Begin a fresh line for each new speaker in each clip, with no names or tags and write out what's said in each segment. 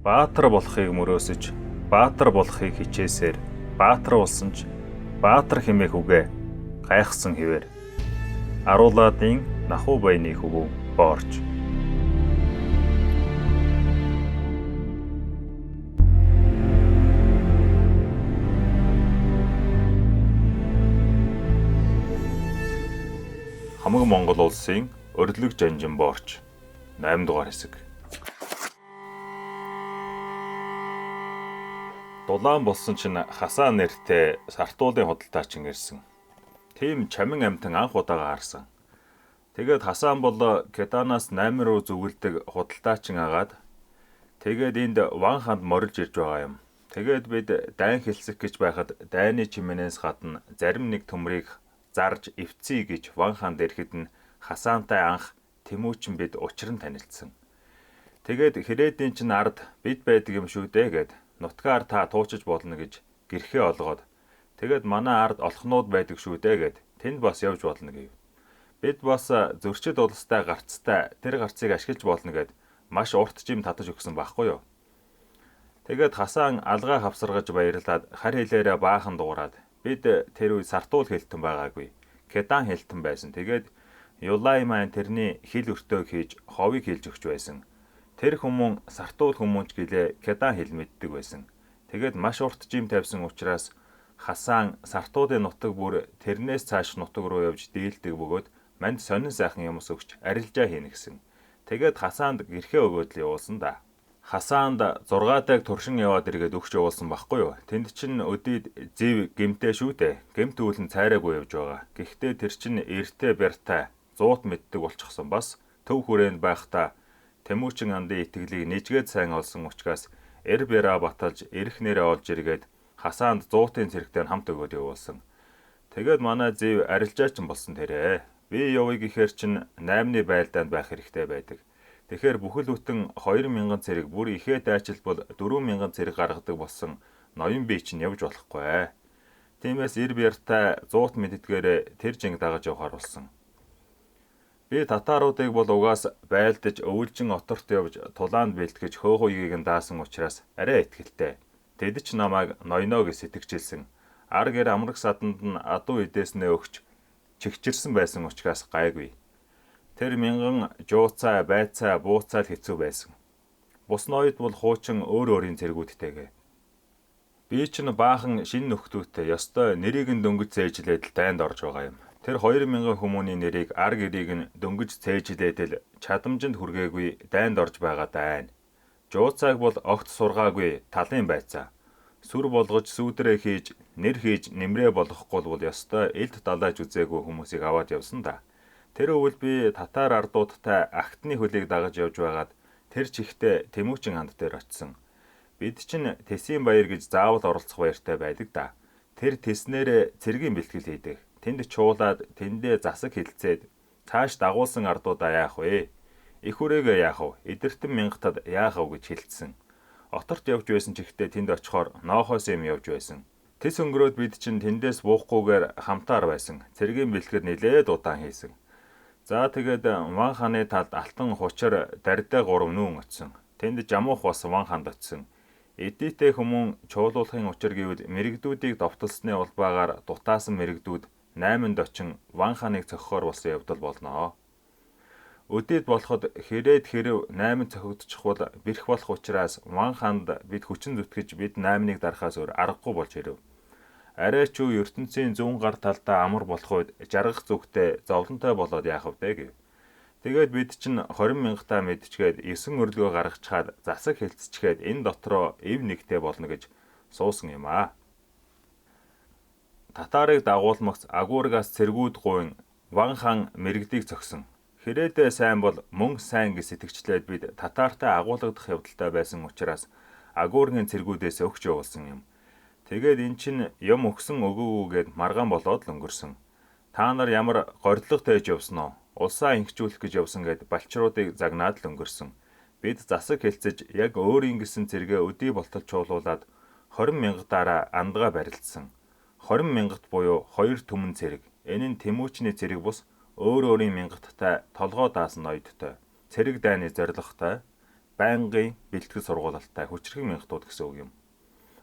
Баатар болохыг мөрөөсөж, баатар болохыг хичээсээр, баатар болсон ч баатар хэмээх үгээ гайхсан хэвээр. Аруулаадын Нахуу баяны хөвүүн Боорч. Хамаг Монгол улсын өрлөг жанжин Боорч. 8 дугаар хэсэг. Дулаан болсон чинь Хасан нэртэй Сартуулын худалдаачин ирсэн. Тийм чамин амтан анх удаага харсан. Тэгээд Хасан бол Кеданаас 8 руу зүгэлдэг худалдаачин агаад тэгээд энд Ван ханд морилж ирж байгаа юм. Тэгээд бид дайн хэлсэх гэж байхад дайны чимэнээс гадна зарим нэг төмрийг зарж эвцээ гэж Ван ханд ирэхэд нь Хасантай анх Тэмүүчин бид учир нь танилцсан. Тэгээд хэрээдийн чинь ард бид байдаг юм шүү дээ гэд нутгаар та туучиж болно гэж гэрхээ олгоод тэгээд манай ард олхнууд байдаг шүү дээ гэд тэнд бас явж болно гэв. Бид бас зөрчид улстай гарцтай тэр гарцыг ашиглаж болно гэд маш урт жим татаж өгсөн байхгүй юу. Тэгээд Хасан алгаа хавсаргаж баярлаад хар хэлээрээ баахан дуурайд бид тэр үе Сартуул хэлтэн байгаагүй. Кедан хэлтэн байсан. Тэгээд Юлай маань тэрний хил өртөөг хийж ховыг хэлж өгч байсан. Тэр хүмүүн Сартуул хүмүүн ч гэлээ Кедан хэл мэддэг байсан. Тэгээд маш урт жим тавьсан учраас Хасан Сартуулын нутаг бүр тэрнээс цааш нутаг руу явж дийлдэг бөгөөд манд сонин сайхан юмс өгч арилжаа хийнэ гэсэн. Тэгээд Хасанд гэрхээ өгөөд л явуулсан да. Хасанд 6 дайг туршин яваад эргээд өгч явуулсан байхгүй юу? Тэнд чинь өдийд зэв гэмтэй шүү дээ. Гэмт үүлэн цайраагүй явж байгаа. Гэхдээ тэр чинь эртээ бяртай зуут мэддэг болчихсон бас төв хүрээнд байхдаа Тэмүүчин андын итгэлийг нэжгээд сайн олсон учраас эр бяраа баталж эрх нэрээ олж эргээд Хасанд зуутын цэрэгтэй хамт өгөөд явуулсан. Тэгээд манай зэв арилжаачин болсон тэрэ. Би явъя гэхээр чинь 8-ны байлдаанд байх хэрэгтэй байдаг. Тэгэхээр бүхэл бүтэн 2000 цэрэг бүр ихээ дайчилбал 4000 цэрэг гаргадаг болсон ноён би чинь явж болохгүй. Тиймээс эр бяртай зуут мэддгээрээ тэр жинг дагаж явахаар болсон. Би татааруудыг бол угаас байлдаж өвөлжин оторт явж тулаанд бэлтгэж хөөхүйгийг нь даасан учраас арай итгэлтэй. Тэд ч намайг ноёно гэж сэтгэжсэн. Ар гэр амраг саданд нь адуу эдээснээ өгч чигчэрсэн байсан учраас гайгүй. Тэр мянган жууцаа, байцаа, бууцаа л хэцүү байсан. Бус ноёд бол хуучин өөр өөрийн цэргүүдтэйгээ. Би ч н баахан шинэ нөхдүүдтэй ёстой нэрийг нь дөнгөж цээжлээд л дайнд орж байгаа юм. Тэр 2000 хүмүүний нэрийг ар гэрийг нь дөнгөж цээжлээд л чадамжинд хүргээгүй дайнд орж байгаа дайн. Жууцааг бол огт сургаагүй талын байцаа. Сүр болгож сүүдрээ хийж, нэр хийж нэмрээ болгохгүй бол ёстой элд далайж үзээгүй хүмүүсийг аваад явсан да. Тэр өвөл би татар ардуудтай ахтны хөлийг дагаж явж байгаад тэр чигтээ Тэмүүчин ханд дээр очисон. Бид чинь Тэсийн баяр гэж заавал оролцох баяртай байдаг да. Тэр тэснээрээ цэргийн бэлтгэл хийдэг. Тэнд чуулаад тэндээ засаг хилцээд цааш дагуулсан ардуудаа яах вэ? Их хүрээгээ яах вэ? Эдэртэн мянгатад яах вэ гэж хэлсэн. Оторт явж байсан ч ихтэй тэнд очихоор ноохоос юм явж байсан. Тэс өнгөрөөд бид чинь тэндээс буухгүйгээр хамтаар байсан. Цэргийн бэлтгэл нилээд удаан хийсэн. За тэгээд Ван хааны талд алтан хучир дарьдаа 3 нүүн очсон. Тэнд Жамуух бас Ван ханд очсон. Эдийтэй хүмүүн чуулуулахын учир гэвэл мэрэгдүүдийг довтолсны улбаагаар дутаасан мэрэгдүүд 8-нд очин Ван хааныг цохихоор болсон явдал болноо. Өдийд болоход хэрээд хэрэв 8 цохигдчих бол бэрх болох учраас Ван хаанд бид хүчин зүтгэж бид 8-ыг дарахаас өөр аргагүй болж ирэв. Арай ч үе ертөнцийн зүүн гар талдаа амар болох үед жаргах зүгтээ зовлонтой болоод яах вэ гэв. Тэгээд бид чинь 20 мянгатаа мэдчгээд 9 өрлөгөө гаргачихад засаг хэлцчихэд энэ дотроо эв нэгтэй болно гэж суусан юм аа. Татарыг дагуулмагц агуургаас цэргүүд гуйн Ван хаан мэрэгдийг цогсон. Хэрээдээ сайн бол мөн сайн гэж сэтгэжлээд бид татаартай агуулгадах явдалтай байсан учраас агуургийн цэргүүдээс өгч явуулсан юм. Тэгээд эн чинь юм өгсөн өгөөгүйгээд маргаан болоод л өнгөрсөн. Та нар ямар горилго тээж явсан уу? Улсаа ингэчүүлэх гэж явсан гэд балчруудыг загнаад л өнгөрсөн. Бид засаг хэлцэж яг өөрийн гэсэн цэргээ өдий болтол чуулуулад 20 мянгатаараа андгаа барилцсан. 20 мянгат буюу 2 түмэн цэрэг. Энэ нь Тэмүүчний цэрэг бус өөр өөрийн мянгаттай толгой даасан ноёдтой. Цэрэг дайны зорилготой. Байнгын бэлтгэл сургуулалтай хүчрхэн мянгатууд гэсэн үг юм.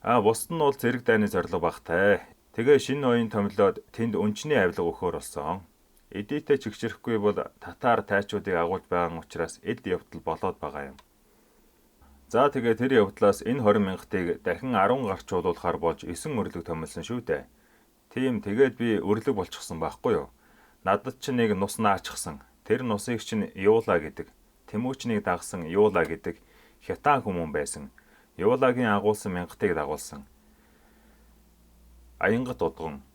А бусд нь бол зэрэг дайны зорилго багтай. Тэгээ шинэ ноён томилоод тэнд өнчний авилга өгөхөөр болсон. Эдийтэй чигчрэхгүй бол татар тайчуудыг агуулж байгаа учраас эд явдал болоод байгаа юм. За тэгээ тэр явдлаас энэ 20 мянгатыг дахин 10 гарчуулахаар болж 9 өрлөг томилсон шүү дээ. Тийм тэгээд би өрлөг болчихсон байхгүй юу? Надад ч нэг нус наачихсан. Тэр нусыг чинь Юула гэдэг. Тэмүүчнийг дагсан Юула гэдэг хятаан хүмүүн байсан. Юулагийн агуулсан мянгатыг дагуулсан. Аянгат удган.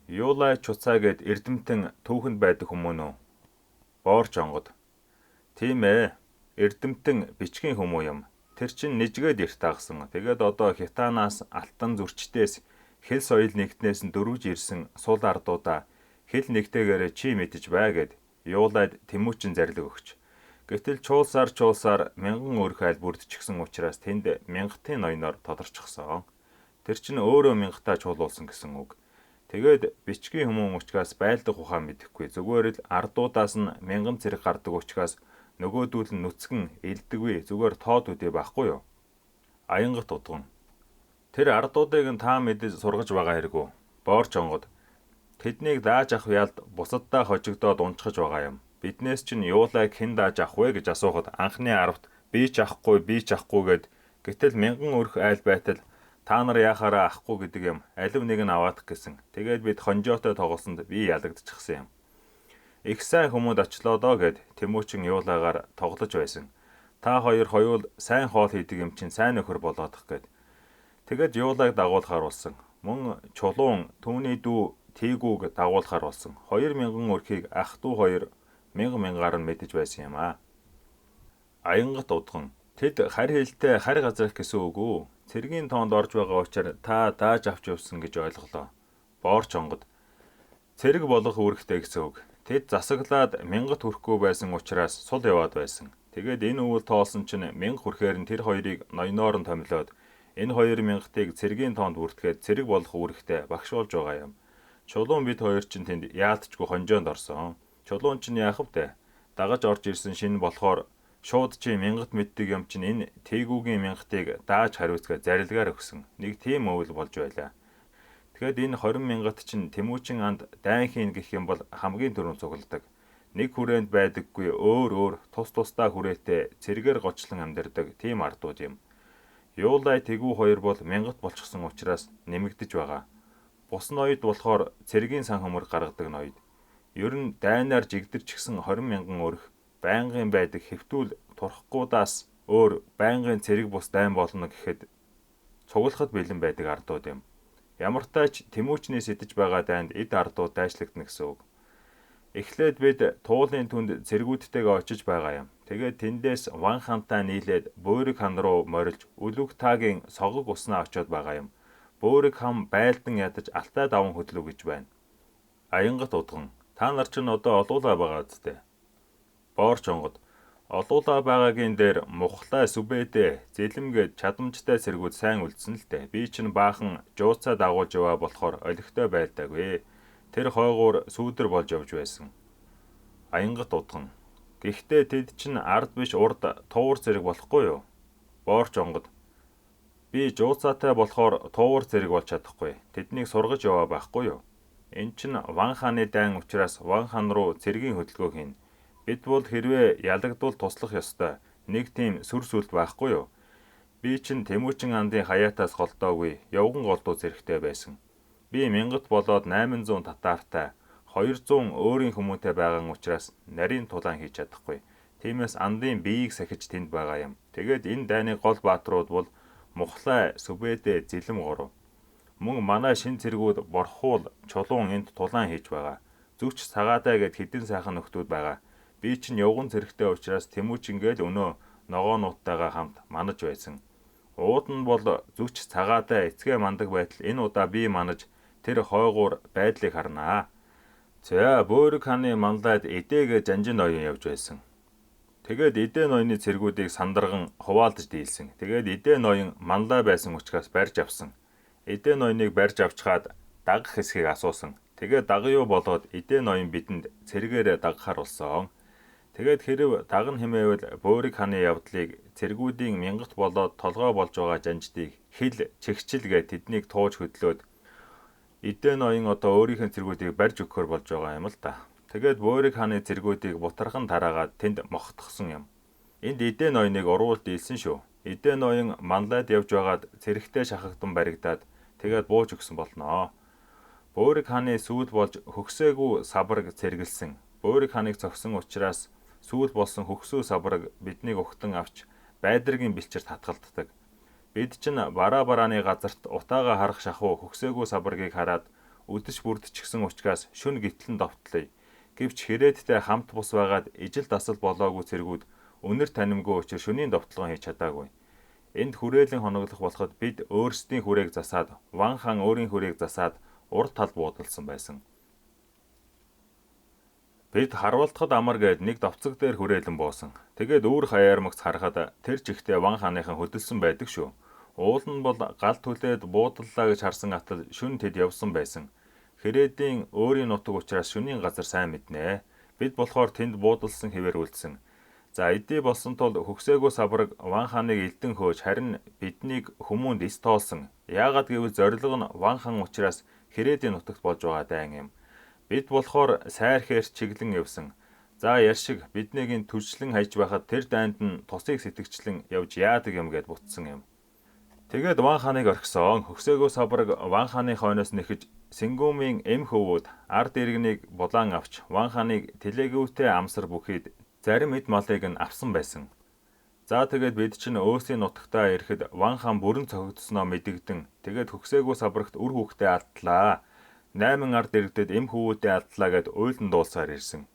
Юулай Чуцаа гэд эрдэмтэн түүхэнд байдаг хүмүүн үү? Боорч онгод. Тийм ээ. Эрдэмтэн бичгийн хүмүүн юм. Тэр чинь нэжгээд эрт дагсан. Тэгээд одоо хятаанаас алтан зүрчдээс хэл соёл нэгтнээс нь дөрвж ирсэн сул ардуудаа хэл нэгтээгээрээ чи мэдэж бай гэд Юулайд Тэмүүчин зарлиг өгч. Гэтэл чуулсаар мянган өрх айл бүрдчихсэн учраас тэнд мянгатын ноёноор тодорчихсон. Тэр чинь өөрөө мянгатаа чуулуулсан гэсэн үг. Тэгээд бичгийн хүмүүн учраас байлдах ухаан мэдэхгүй. Зүгээр л ардуудаас нь мянган цэрэг гардаг учраас нөгөөдүүл нь нүцгэн элдэггүй зүгээр тоо төдий байхгүй юу? Аянгат удган. Тэр ардуудыг нь та мэдэж сургаж байгаа хэрэгүү. Боорч онгод. Тэднийг дааж авах ялд бусаддаа хожигдоод унчхаж байгаа юм. Биднээс чинь Юулайг хэн дааж авах вэ гэж асуухад анхны аравт би ч авахгүй би ч авахгүй гэд гэтэл мянган өрх айл байтал та нар яхаараа авахгүй гэдэг юм алив нэг нь аваадах гэсэн. Тэгээд бид хонжоотой тоглосонд би ялагдчихсан юм. Их сайн хүмүүд очлоо доо гэд Тэмүүчин Юулагаар тоглож байсан. Та хоёр хоёул сайн хоол хийдэг юм чинь сайн нөхөр болоодох гэд. Тэгээд Юулаг дагуулахаар болсон. Мөн Чулуун түүний дүү Тийгүүг дагуулахаар болсон. 2000 өрхийг ах дүү хоёр мянга мянгаар нь мэдэж байсан юм аа. Аянгат удган. Тэд харь хилтэй харь газрах гэсэн үг үү? Цэргийн тоонд орж байгаа учраас та дааж авч явсан гэж ойлголоо. Боорч онгод. Цэрэг болох үүрэгтэй гэсэн үг. Тэд засаглаад мянгат хүрэхгүй байсан учраас сул яваад байсан. Тэгээд энэ өвөл тоолсон чинь мянга хүрэхээр нь тэр хоёрыг ноёноор нь томилоод энэ хоёр мянгатыг цэргийн тоонд бүртгээд цэрэг болох үүрэгтэй багш болж байгаа юм. Чулуун бид хоёр чинь тэнд яалтчгүй хонжоонд орсон. Чулуун чинь яах вэ? Дагаж орж ирсэн шинэ болохоор шууд чи мянгат мэддэг юм чинь энэ Тэгүүгийн мянгатыг дааж хариуцгаа зарилгаар өгсөн. Нэг тийм өвөл болж байлаа. Тэгэхэд энэ 20 мянгат чинь Тэмүүчин анд дайн хийн гэх юм бол хамгийн түрүүнд цугладаг. Нэг хүрээнд байдаггүй өөр өөр тус тусдаа хүрээтэй цэргээр гочлон амьдардаг тийм ардууд юм. Юулай Тэгүү хоёр бол мянгат болчихсон учраас нэмэгдэж байгаа. Бус ноёд болохоор цэргийн сан хөмөр гаргадаг ноёд. Ер нь дайнаар жигдэрчихсэн 20 мянган өрх байнгын байдаг хэвтүүл турхгуудаас өөр байнгын цэрэг бус дайн болно гэхэд цуглахад бэлэн байдаг ардууд юм. Ямартай ч Тэмүүчний сэтэж байгаа дайнд эд ардууд дайчлагдана гэсэн үг. Эхлээд бид туулын түнд цэргүүдтэйгээ очиж байгаа юм. Тэгээд тэндээс Ван хантай нийлээд Бөөрөг хан руу морилж Үлүг таагийн согог уснаа очиод байгаа юм. Бөөрөг хан байлдан ядаж алтай даван хөдлөв гэж байна. Аянгат удган. Та нар чинь одоо олуулаа байгаа үсттэй. Боорч онгод. Олуулаа байгаагийн дээр мухлаа сүбэдэ зэлэмгээд чадамжтай цэргүүд сайн үлдсэн л дээ. Би чинь баахан жууцаа дагуулж яваа болохоор олигтой байлдаагүй. Тэр хойгуур сүүдэр болж явж байсан. Аянгат удган. Гэхдээ тэд чинь ард биш урд туур цэрэг болохгүй юу? Боорч онгод. Би жууцаатай болохоор туур цэрэг болж чадахгүй. Тэднийг сургаж яваа байхгүй юу? Эн чинь Ван хааны дайн учраас Ван хан руу цэргийн хөдөлгөөн хийнэ. Бид бол хэрвээ ялагдвал туслах ёстой. Нэг тийм сүр сүлт байхгүй юу? Би чинь Тэмүүчин андын хаятаас голдоогүй явган голдуу зэрэгтэй байсан. Би мянгат болоод 800 татаартай 200 өөрийн хүмүүнтэй байгаа учраас нарийн тулаан хийж чадахгүй. Тиймээс андын биеийг сахиж тэнд байгаа юм. Тэгээд энэ дайны гол бааtruуд бол Мухлай, Сүбэдэ, Зэлэм гурав. Мөн манай шин цэргүүд Борхуул, Чулуун энд тулаан хийж байгаа. Зүвч Цагаатай гэд хэдэн сайхан нөхдүүд байгаа. Би чинь явган цэрэгтэй учраас Тэмүүчингээл өнөө ногоонуудтайгаа хамт манаж байсан. Ууд нь бол зүвч Цагаатай эцгээ мандаг байтал энэ удаа би манаж тэр хойгуур байдлыг харнаа. За Бөөрөг хааны манлайд эдээгээ жанжин ноён явж байсан. Тэгээд эдээ ноёны цэргүүдийг сандарган хуваалдаж дийлсэн. Тэгээд эдээ ноён манлай байсан учраас барьж авсан. Эдээ ноёныг барьж авчхаад дагах хэсгийг асуусан. Тэгээд дагаюу болоод эдээ ноён бидэнд цэргээрээ дагахар болсон. Тэгээд хэрв дагна хэмээвэл Бөөрийг хааны явдлыг цэргүүдийн мянгат болоод толгой болж байгаа жанждыг хил чигчил гээд тэднийг тууж хөдлөөд Эдэн ноён одоо өөрийнх нь цэргүүдийг барьж өгөхөр болж байгаа юм л да. Тэгээд Бөөрийг хааны цэргүүдийг бутархан тараагаад тэнд мохтгосон юм. Энд Эдэн ноёныг уруулд илсэн шүү. Эдэн ноён манлайд явж байгаад цэрэгтэй шахагдан баригдаад тэгээд бууж өгсөн болноо. Бөөрийг хааны сүүл болж хөгсөөгүй сабраг цэргэлсэн. Бөөрийг хааныг цогсон учраас сүүл болсон хөгсөө сабраг биднийг ухтан авч байдргийн бэлчэрт хатгалддаг. Бид чинь бараа барааны газарт утаагаа харах шахуу хөгсөөгүй сабаргийг хараад үдэш бүрдчихсэн учраас шүн гитлэн довтлоё. Гэвч хэрээдтэй хамт бус байгаад ижил дасал болоогүй цэргүүд өнөр танимгүй учир шөнийн довтлогон хийж чадаагүй. Энд хүрээлэн хоноглох болоход бид өөрсдийн хүрээг засаад Ван хаан өөрийн хүрээг засаад урд тал буудалсан байсан. Бид харуултахад амар гээд нэг довцог дээр хүрээлэн буусан. Тэгээд үүр хаяармагц харахад тэр чигтээ Ван хааныхан хөдөлсөн байдаг шүү. Уул нь бол гал түлээд буудаллаа гэж харсан атал шүн тэд явсан байсан. Хэрээдийн өөрийн нутаг учраас шөнийн газар сайн мэднэ. Бид болохоор тэнд буудалсан хэвээр үлдсэн. За эдий болсон тул хөгсөөгүй сабраг Ван хааныг элдэн хөөж харин биднийг хүмүүнд эс тоолсон. Яагаад гэвэл зорилго нь Ван хаан учраас хэрээдийн нутагт болж байгаа дайн юм. Бид болохоор сайр хээр чиглэн явсан. За ярьшиг биднийг энэ түлшлэн хайж байхад тэр дайнд нь тусыг сэтгчлэн явж яадаг юм гэд бутсан юм. Тэгээд Ван хааныг орхисон. Хөгсөөгөө сабраг Ван хааны хойноос нэхэж Сэнгүүмийн эм хөвүүд ард иргэнийг булаан авч Ван хааныг тэлээгүүтэй амсар бүхийд зарим эд малыг нь авсан байсан. За тэгээд бид чинь өөсийн нутагтаа ирэхэд Ван хаан бүрэн цохигдсноо мэдэгдэн тэгээд хөгсөөгөө сабрагт үр хүүхдээ алдлаа. 8 ард иргэдэд эм хөвүүдээ алдлаа гэд уйлан дуулсаар ирсэн.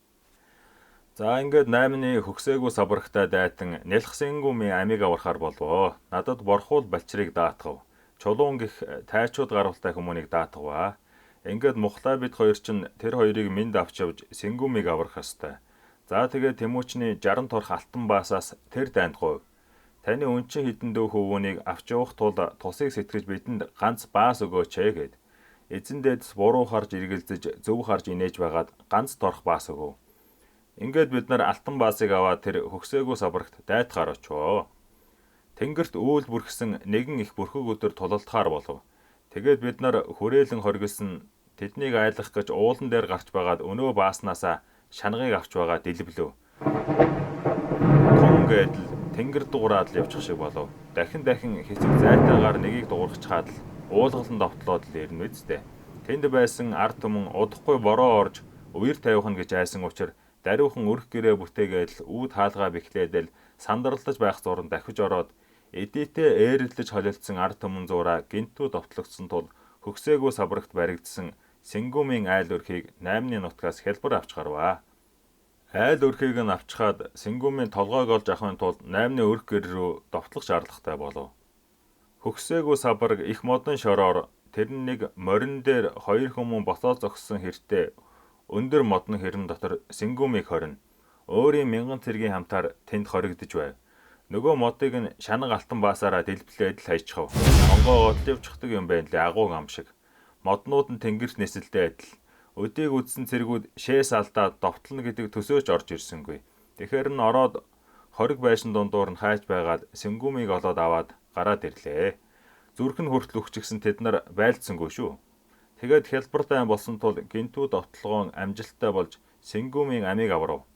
За ингээд 8-ны хөгсөөгүй сабрагтай дайтан Нялхсэнгүүмийн амийг аврахаар болвоо. Надад борхуул балчрыг даатгав. Чулуун гих тайчууд гаралтай хүмүүнийг даатгаваа. Ингээд мухлаа бид хоёр чинь тэр хоёрыг минд авч явж Сэнгүүмийг аврах ёстой. За тэгээд Тэмүүчний 60 торх алтан баасаас тэр дайнд говь. Таны өнчин хідэн дүү хөвүүнийг авч явах тул тусыг сэтгэж бидэнд ганц баас өгөөч ээ гэд. Эзэн дээдэс буруу харж эргэлзэж зөв харж инээж байгаад ганц торх баас өгөв. Ингээд бид нар алтан баасыг аваад тэр хөгсөөгүй сабрагт дайтгаар очвоо. Тэнгэрт үүл бүрхсэн нэгэн их бүрхэг өдөр тулалдахаар болов. Тэгээд бид нар хүрээлэн хоригдсон тэднийг айлгах гэж уулан дээр гарч байгаад өнөө бааснаасаа шангаыг авч байгаа дэлбэлв. Тун гэдэл тэнгэр дуграад л явчих шиг болов. Дахин дахин хэсэг зайтаагаар нэгийг дуурахчхаад л уулгалан довтлоод л ирнэ үсттэй. Тэнд байсан ард түмэн удахгүй бороо орж үер тавих нь гэж айсан учир даруйхан өрх гэрээ бүтээгээд л үүд хаалгаа бэхлээд л сандарлаж байх зуран дахиж ороод эдийтэй ээрлэж холилдсон ард түмэн зуураа гинтүү довтлогдсон тул хөгсөөгүй сабрагт баригдсан Сэнгүүмийн айл өрхийг 8-ны нутгаас хялбар авч гарваа. Айл өрхийг нь авчхаад Сэнгүүмийн толгойг олж авахын тулд 8-ны өрх гэр рүү довтлох шаардлагатай болов. Хөгсөөгүй сабраг их модон шороор тэр нэг морин дээр хоёр хүмүүн босоо зогссон хэртээ өндөр модон хэрэн дотор Сэнгүүмийг хорина. Өөрийн мянган цэргийн хамтаар тэнд хоригдож байв. Нөгөө модыг нь шанаг алтан баасаараа дэлбэлээд л хайчихав. Онгоо одол явчихдаг юм байна лээ агуу ам шиг. Моднууд нь тэнгэрт нисэлтэй адил. Өдийг үдсэн цэргүүд шээс алдаад довтлно гэдэг төсөөч орж ирсэнгүй. Тэгэхээр нь ороод хориг байшин дундуур нь хайж байгаад Сэнгүүмийг олоод аваад гараад ирлээ. Зүрх нь хүртэл өгчихсэн тэд нар байлдсангүй шүү. Тэгээд хялбар дайн болсон тул гинтүү довтлогоон амжилттай болж Сэнгүүмийн амийг аврав.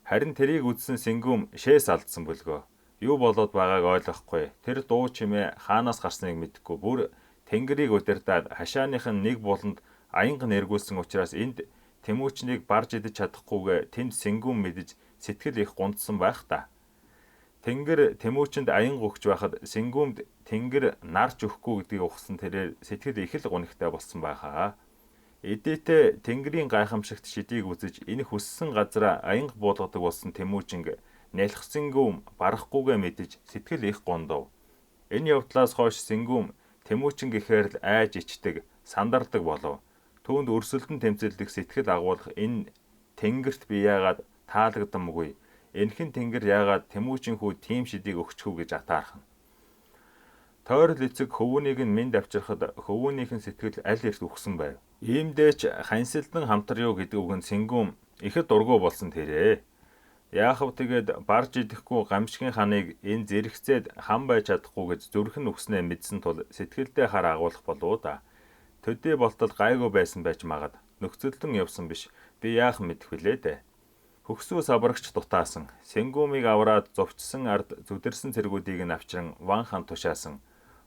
Харин тэрийг үзсэн Сэнгүүм шээс алдсан бөлгөө. Юу болоод байгааг ойлгохгүй. Тэр дуу чимээ хаанаас гарсныг мэдэхгүй. Бүр тэнгэрийг удирдаад хашааных нь нэг буланд аянга нэргүүлсэн учраас энд Тэмүүчнийг барж идэж чадахгүйгээ тэнд Сэнгүүм мэдэж сэтгэл их гундсан байх та. Тэнгэр Тэмүүчинд аянга өгч байхад Сэнгүүмд тэнгэр нарч өгөхгүй гэдгийг ухсан тэрээр сэтгэл их л гунигтай болсон байхаа. Эдээтэй тэнгэрийн гайхамшигт шидийг үзэж энэ хүссэн газараа аянга буулгадаг болсон Тэмүүчинг Нялхсэнгүүм барахгүйгээ мэдэж сэтгэл их гундав. Энэ явдлаас хойш Сэнгүүм Тэмүүчин гэхээр л айж ичдэг, сандардаг болов. Түүнд өрсөлдөн тэмцэлдэх сэтгэл агуулах энэ тэнгэрт би яагаад таалагдамгүй. Энхэн тэнгэр яагаад Тэмүүчин хүү тийм шидийг өгчихв гэж атаархна. Тойрол эцэг хөвүүнийг нь минд авчирхад хөвүүнийх нь сэтгэл аль эрт үхсэн байв. Иймдээ ч хансилдан хамтар юу гэдэг үг нь Сэнгүүм ихэд дургүй болсон тэрээ. Яахав тэгээд барж идэхгүй гамшигын ханыг энэ зэрэгцээд хан байж чадахгүй гэж зүрх нь үхснээ мэдсэн тул сэтгэлдээ хар агуулах болов да. Төдий болтол гайгүй байсан байж магад. Нөхцөлдөн явсан биш. Би яах мэдэх вүлээ дээ. Хөгсүү сабрагч дутаасан. Сэнгүүмийг авраад зувчсан ард зүдэрсэн цэргүүдийг нь авчран Ван хан тушаасан.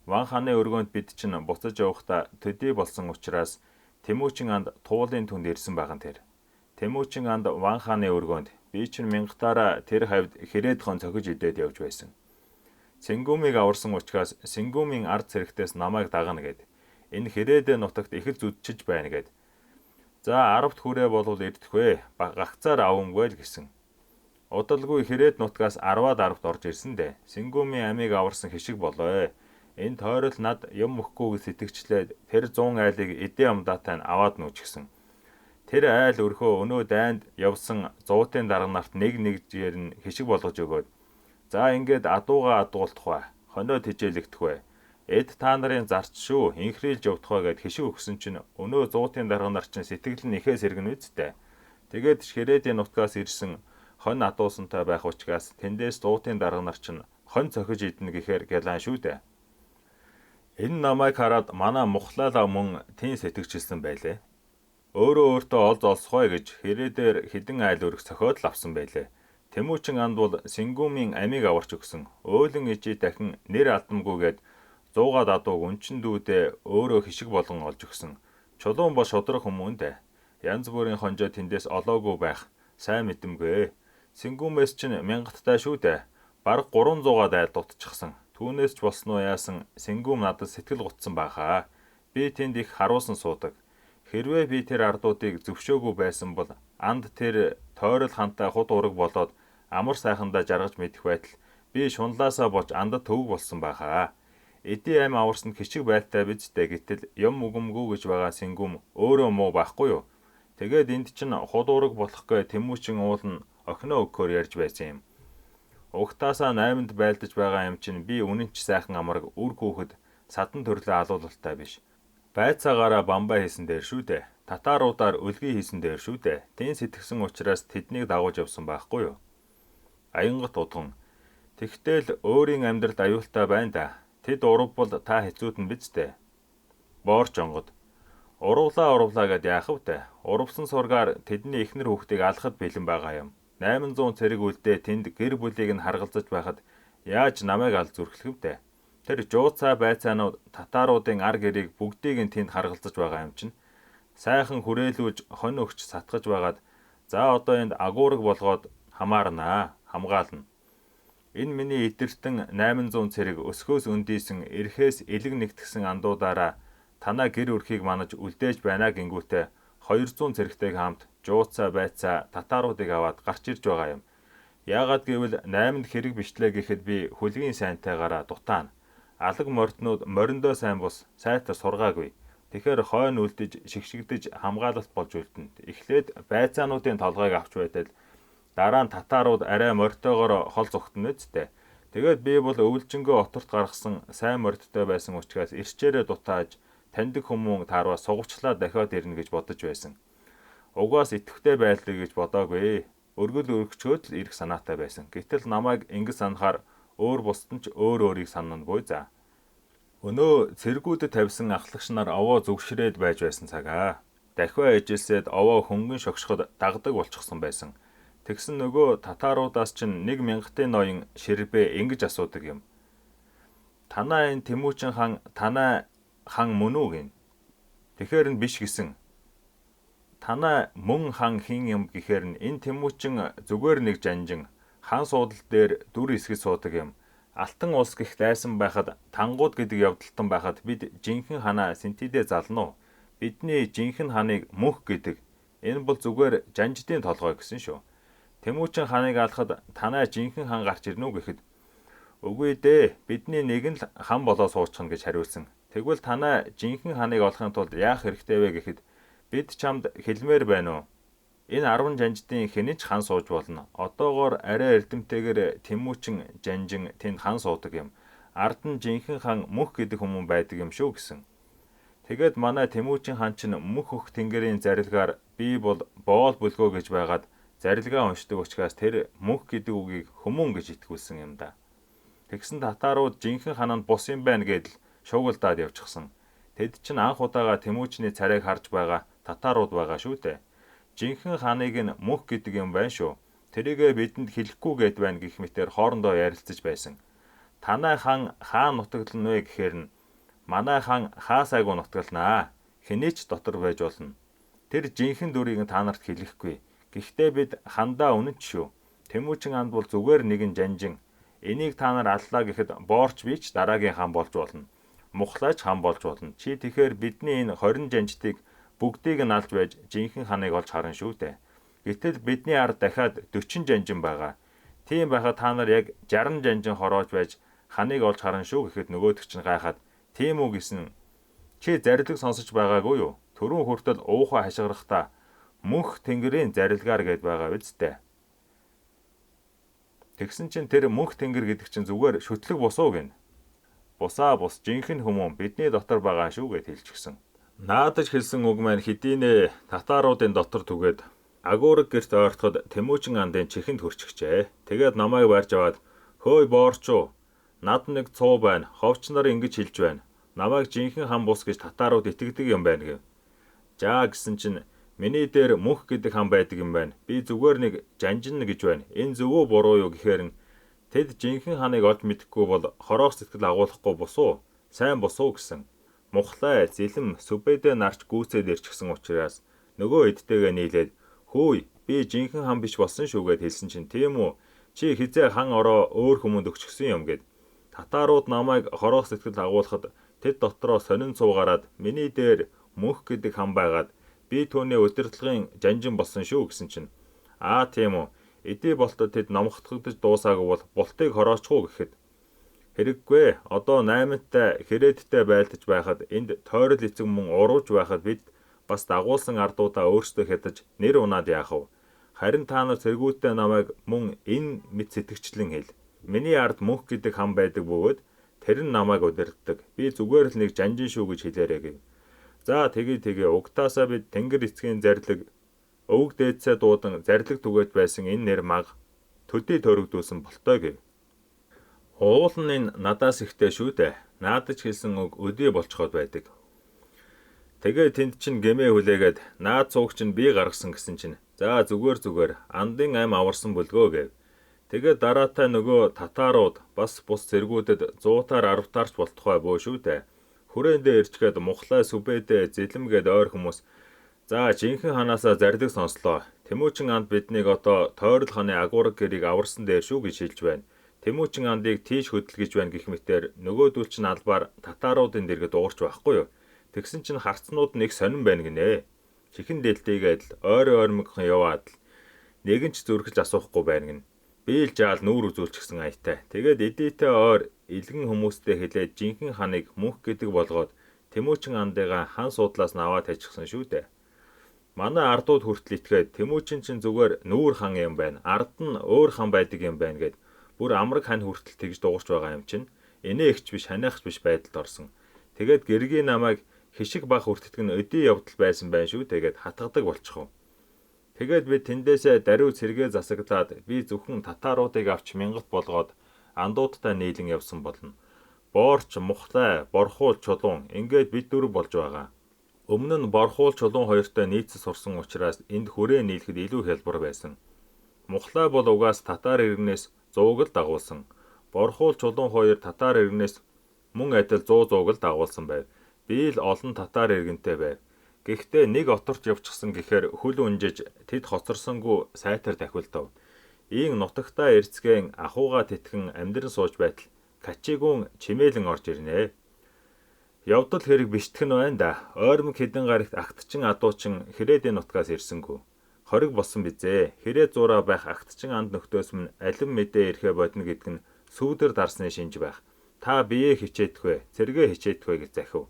Ван хааны өргөөнд бид чинь буцаж явахдаа төдий болсон учраас Тэмүүчин анд туулын түнд ирсэн байгаа нь тэр. Тэмүүчин анд Ван хааны өргөөнд би чинь мянгатаараа тэр хавьд хэрээд хон цохиж идээд явж байсан. Сэнгүүмийг аварсан учраас Сэнгүүмийн ард цэрэгтээс намайг дагна гэд. Энэ хэрээдээ нутагт их л зүдчиж байна гэд. За 10-т хүрээ болвол ирдэх вэ? Гагцаар авамгүй л гэсэн. Удалгүй хэрээд нутгаас 10-аад 10-т орж ирсэн дээ. Сэнгүүмийн амийг аварсан хишиг болоо. Энэ тойрол над юм мөхгүй гэж сэтгэгчлээд тэр 100 айлыг эдийн амдаатай нь аваад нүүчихсэн. Тэр айл өрхөө өнөө дайнд явсан зуутын дарга нарт нэг нэгжээр нь хишиг болгож өгөөд за ингээд адуугаа адуулдах ба хонио тижээлэгдэх вэ. Эд та нарын зарч шүү инхрийлж явдах ба гэд хишиг өгсөн чинь өнөө зуутын дарга нар чинь сэтгэл нь ихээ сэргэн үсттэй. Тэгээд ширээдийн нутгаас ирсэн хонь адуусантай байх учраас тэндээс зуутын дарга нар чинь хонь цохиж идэнэ гэхээр гялаан шүү дээ. Энэ намайг хараад манай мухлаалаа мөн тийм сэтгэгчилсэн байлээ. Өөрөө өөртөө олз олсгой гэж хэрээдээр хідэн айл өрөх цохиод л авсан байлээ. Тэмүүчин анд бол Сэнгүүмийн амийг аварч өгсөн. Өөлөн ижи дахин нэр алдамгүйгээд 100-аад адууг өнчин дүүдээ өөрөө хишиг болгон олж өгсөн. Чулуун бол шудраг хүмүүн дээ. Янз бүрийн хонжоо тэндээс олоогүй байх. Сайн мэдэмгүй. Сэнгүүмээс чинь мянгаттай шүү дээ. Бараг 300-аад айл дутчихсан. Түүнээс ч болсон уу яасан Сэнгүүм надад сэтгэл гутсан байхаа. Би тэнд их харуулсан суудаг. Хэрвээ би тэр ардуудыг зөвшөөгүй байсан бол анд тэр тойрол хантай худ ураг болоод амар сайхандаа жаргаж мэдэх байтал би шунлаасаа болж андад төвөг болсон байхаа. Эдийн ам аварсан хичиг байлтай биз дээ гэтэл юм үгэмгүй гэж байгаа Сэнгүүм өөрөө муу байхгүй юу? Тэгээд энд чинь худ ураг болох гэ Тэмүүчин уул нь охиноо өгөхөөр ярьж байсан юм. Угтаасаа 8-нд байлдаж байгаа юм чинь би үнэн ч сайхан амарг үр хүүхэд садан төрлөө алуулалтай биш. Байцаагаараа бамбай хийсэн дээр шүү дээ. Татааруудаар өлгий хийсэн дээр шүү дээ. Тэн сэтгсэн учраас тэднийг дагуулж явсан байхгүй юу? Аянгат удган. Тэгтэл өөрийн амьдралд аюултай байна да. Тэд урвбал та хэцүүдэн биз дээ. Боорч онгод. Урвлаа урвлаа гэд яах вэ? Урвсан сургаар тэдний эхнэр хүүхдийг алхахад бэлэн байгаа юм. 800 цэрэг үлдээ тэнд гэр бүлийг нь харгалзаж байхад яаж намайг ал зүрхлэх вэ? Тэр жууцаа байцаанууд татааруудын ар гэрийг бүгдийг нь тэнд харгалзаж байгаа юм чинь. Сайхан хүрээлүүж хонь өгч сатгаж байгаад за одоо энд агуураг болгоод хамаарнаа, хамгаална. Энэ миний эдэртэн 800 цэрэг өсгөөс өндийсэн эрхээс элэг нэгтгсэн андуудаараа танаа гэр өрхийг манаж үлдээж байна гингүүтээ 200 цэрэгтэйг хамт жууцаа байцаа татааруудыг аваад гарч ирж байгаа юм. Яагаад гэвэл 8-нд хэрэг бичлээ гэхэд би хүлгийн сайнтайгаараа дутаана. Алаг морднууд мориндоо сайн бус сайтар сургаагүй. Тэгэхээр хойно үлдэж шигшигдэж хамгаалалт болж үлдэнэ. Эхлээд байцаануудын толгойг авч байтал дараа нь татаарууд арай морьтойгоор хол зугтана үсттэй. Тэгээд би бол өвлжөнгөө оторт гаргасан сайн морьдтой байсан учраас ирчээрээ дутааж таньдаг хүмүүн таарваа сугавчлаа дахиад ирнэ гэж бодож байсан. Угаас идэвхтэй байлаа гэж бодоогүй. Өргөл өргөчөөд л ирэх санаатай байсан. Гэтэл намайг ингэж санахаар өөр бусд нь ч өөр өөрийг санана буй за. Өнөө цэргүүдэд тавьсан ахлагч нар овоо зүгшрээд байж байсан цагаа. Дахиа ижилсэд овоо хөнгөн шогшоход дагдаг болчихсон байсан. Тэгсэн нөгөө татааруудаас чинь нэг мянгатын ноён ширбэ ингэж асуудаг юм. Танаа энэ Тэмүүчин хан танаа хан мөн үү гин. Тэгэхээр нь биш гэсэн. Танаа мөн хан хин юм гэхээр нь энэ Тэмүүчин зүгээр нэг жанжин хан суудал дээр дүр эсгэж суудаг юм. Алтан улс гих дайсан байхад тангууд гэдэг явдалтан байхад бид жинхэнэ ханаа Синтидэ зална уу? Бидний жинхэнэ ханыг мөнх гэдэг. Энэ бол зүгээр жанждын толгой гэсэн шүү. Тэмүүчин ханыг алхад танаа жинхэнэ хан гарч ирнэ үү гэхэд үгүй дээ. Бидний нэг нь л хан болоо суучихна гэж хариулсан. Тэгвэл танаа жинхэнэ ханыг олохын тулд яах хэрэгтэй вэ гэхэд бид чамд хэлмээр байна уу? Энэ 10 жанждын хэн ч хан сууж болно. Одоогоор арай эрдэмтэйгээр Тэмүүчин жанжин тэнд хан суудаг юм. Ард нь жинхэнэ хан мөнх гэдэг хүмүүн байдаг юм шүү гэсэн. Тэгээд манай Тэмүүчин хан чинь мөнх өх тэнгэрийн зарилгаар би бол боол бүлгөө гэж байгаад Зарилгаа уншдаг учраас тэр мөнх гэдэг үгийг хүмүүн гэж итгүүлсэн юм да. Тэгсэн татаарууд жинхэнэ хан нь бус юм байна гэдэл шуугилдаад явчихсан. Тэд чинь анх удаага Тэмүүжний царайг харж байгаа татаарууд байгаа шүү дээ. Жинхэнэ ханыг нь мөнх гэдэг юм байна шүү. Тэрийгэ бидэнд хэлэхгүй гэд байна гэх мэтээр хоорондоо ярилцаж байсан. Танай хан хаан нутаглана вэ гэхээр нь манай хан хаа сайгүй нутагланаа. Хэний ч дотор байж болно. Тэр жинхэнэ дүрийг нь та нарт хэлэхгүй. Гэхдээ бид хандаа үнэнч шүү. Тэмүүжин анд бол зүгээр нэгэн жанжин. Энийг та нар аллаа гэхэд боорч би ч дараагийн хан болж болно. Мухлаач хан болж болно. Чи тэгэхээр бидний энэ 20 жанжтыг бүгдийг нь алж байж жинхэнэ ханыг олж харна шүү дээ. Гэтэл бидний ард дахиад 40 жанжин байгаа. Тийм байхад та нар яг 60 жанжин хороож байж ханыг олж харна шүү гэхэд нөгөөдөг чинь гайхаад тийм үү гэсэн. Чи зарилэг сонсож байгаагүй юу? Түрүүн хүртэл уухай хашгирахдаа мөнх тэнгэрийн зарилгаар гэд байгаа биз дээ. Тэгсэн чинь тэр мөнх тэнгэр гэдэг чинь зүгээр шүтлэг бус уу гэнэ. Бусаа бус жинхэнэ хүмүүн бидний дотор байгаа шүү гэд хэлчихсэн. Наадаж хэлсэн үг маань хэдийнэ татааруудын дотор түгээд агуураг гэрт ойртоход Тэмүүжин андын чихэнд хөрчихжээ. Тэгээд намайг барьж аваад хөөй боорчуу над нэг цуу байна. Ховч нар ингэж хэлж байна. Намайг жинхэнэ хан бус гэж татаарууд итгэдэг юм байна гэв. Жаа гэсэн чинь миний дээр мөнх гэдэг хан байдаг юм байна. Би зүгээр нэг жанжин гэж байна. Энэ зөв үү буруу юу гэхээр нь тэд жинхэнэ ханыг олж мэдэхгүй бол хороох сэтгэл агуулахгүй бус уу? Сайн бус уу гэсэн. Мухлай, зэлэм, сүбэдэ нарч гүйцээд ирчихсэн учраас нөгөө эдтэйгээ нийлээд хөөй би жинхэнэ хан биш болсон шүү гэд хэлсэн чинь тийм үү? Чи хизээ хан ороо өөр хүмүүнд өгчихсөн юм гэд. Татаарууд намайг хороох сэтгэл агуулхад тэд дотроо сонин цуугараад миний дээр мөнх гэдэг хан байгаад би түүний удирдлагын жанжин болсон шүү гэсэн чинь аа тийм үү? Эдий болтод тэд номхотгогдож дуусаагүй бол бултыг хороочих уу гэхэд хэрэггүй. Одоо 8-тай хэрээдтэй байлдаж байхад энд тойрол эцэг мөн урууж байхад бид бас дагуулсан ардуудаа өөрсдөө хядаж нэр унаад яах вэ? Харин та нар цэргүүдтэй намайг мөн энэ мэт сэтгэгчлэн хэл. Миний ард мөнх гэдэг хан байдаг бөгөөд тэр нь намайг удирддаг. Би зүгээр л нэг жанжин шүү гэж хэлээрэй гэв. За тэгье тэгье угтаасаа бид Тэнгэр эцгийн зарлиг өвөг дээдсээ дуудан зарлиг түгээж байсан энэ нэр маг төдий төрөгдүүлсэн болтой гэв. Уул нь энэ надаас ихтэй шүү дээ. Наадаж хэлсэн үг өдий болцоход байдаг. Тэгээ тэнд чинь гэмээ хүлээгээд наад цууг чинь би гаргасан гэсэн чинь за зүгээр зүгээр андын ам аварсан бүлгөө гэв. Тэгээд дараатай нөгөө татаарууд бас бус цэргүүдэд 100-аар 10-таарч болтугай бөө шүү дээ. Хүрээндээ ирчгээд мухлай сүбэдэ зэлэмгээд ойр хүмүүс за жинхэнэ ханаасаа зарлиг сонслоо. Тэмүүжин анд биднийг одоо тойрол ханы агуураг гэрийг аварсан дээр шүү гэж хэлж байна. Тэмүүжин андыг тийш хөдөлгөж байна гэх мэтээр нөгөөдөл чинь албаар татааруудын дэргэд дуугарч байхгүй юу? Тэгсэн чинь харцнууд нэг сонин байна гинэ. Чихэн дэлтийгээд л ойр ойрмогхон яваад л нэгэн ч зүрхэж асуухгүй байна гин. Би л жаал нүүр үзүүлчихсэн аятай. Тэгээд эдийтэй ойр илгэн хүмүүстэй хэлээд жинхэнэ ханыг мөнх гэдэг болгоод Тэмүүжин андыгаа хан суудлаас нь аваад хайчихсан шүү дээ. Манай ардууд хүртэл итгээд Тэмүүжин чинь зүгээр нүүр хан юм байна. Ард нь өөр хан байдаг юм байна гэд бүр амраг хань хүртэл тэгж дуугарч байгаа юм чинь. Инээ ихч биш ханиахч биш байдалд орсон. Тэгээд гэргийн намайг хишиг бах хүртдэг нь өдий явдал байсан байх шүү тэгээд хатгадаг болчихов. Тэгээд би тэндээсээ даруй цэргээ засаглаад би зөвхөн татааруудыг авч мянгат болгоод андуудтай нийлэн явсан болно. Боорч, мухлай, борхуул, чулуун ингээд бид дөрөв болж байгаа. Өмнө нь борхуул, чулуун хоёртой нийцэж сурсан учраас энд хүрээ нийлэхэд илүү хялбар байсан. Мухлай бол угаас татаар иргэнээс 100-г л дагуулсан. Борхуул, чулуун хоёр татаар иргэнээс мөн адил 100-г л дагуулсан байв. Би л олон татаар иргэнтэй байв. Гэхдээ нэг оторч явчихсан гэхээр хөл унжиж тэд хоцорсонгүй сайтар тахилдав. Ийн нутагтаа эрцгэн ахууга тэтгэн амьдран сууж байтал качигүн чимээлэн орж ирнэ. Явдал хэрэг биштэх нь байна да. Ойрмог хэдэн гарагт агтчин адуучин хэрээдийн нутгаас ирсэнгүү. Хориг болсон бизээ. Хэрээ зураа байх агтчин анд нөхдөөс минь алим мэдээ ирэхэ бодно гэдг нь сүүдэр дарсны шинж байх. Та биеэ хичээдэх вэ? Цэргээ хичээдэх вэ гэж захив.